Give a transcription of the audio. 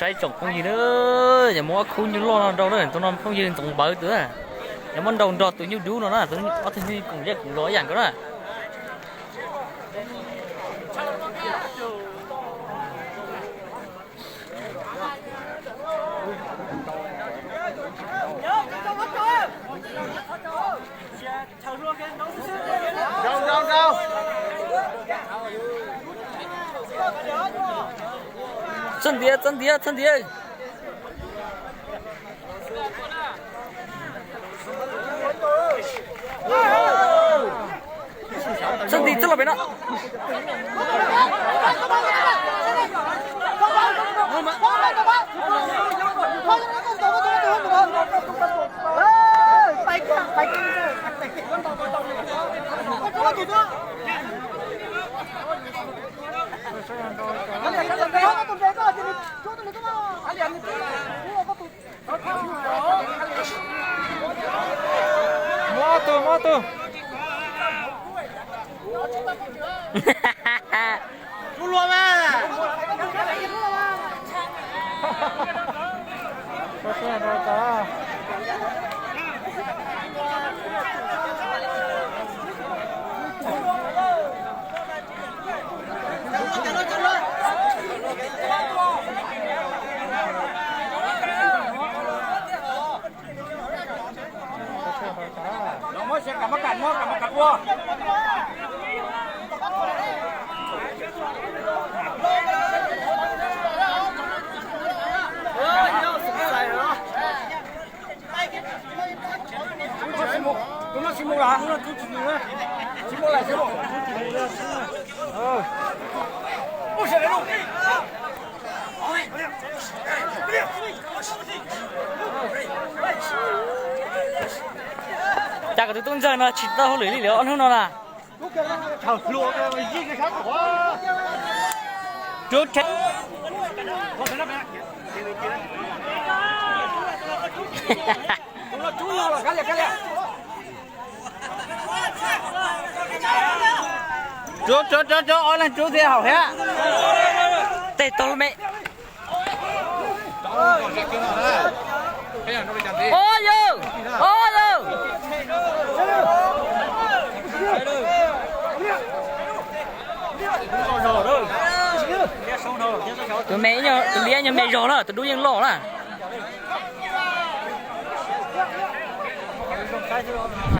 Saib tsoom phooj ywg na, yog muab ob khub nyuj loj no nrau na, tus no phooj ywg Ntxoov Npawv tus na, yog muab nrau nrog tus nyuj dub no na, tus ob tug nyuj koom zej koom zos ib yam nkaus na. Txhob ntiav, txhob ntiav, txhob ntiav. Txhob nti txhob los pem no. Muab tus, muab tus. Cas kom tus tub ntxawg no tsis tau hauj lwm li lawm ob hnub no na. Rub, rub, rub, rub, ob leeg rub thiab haum thiab. Tej tog lub me. Ob yawg, ob yawg. Tus me, tus liab nyuag me zog na, tus dub yeej loj na.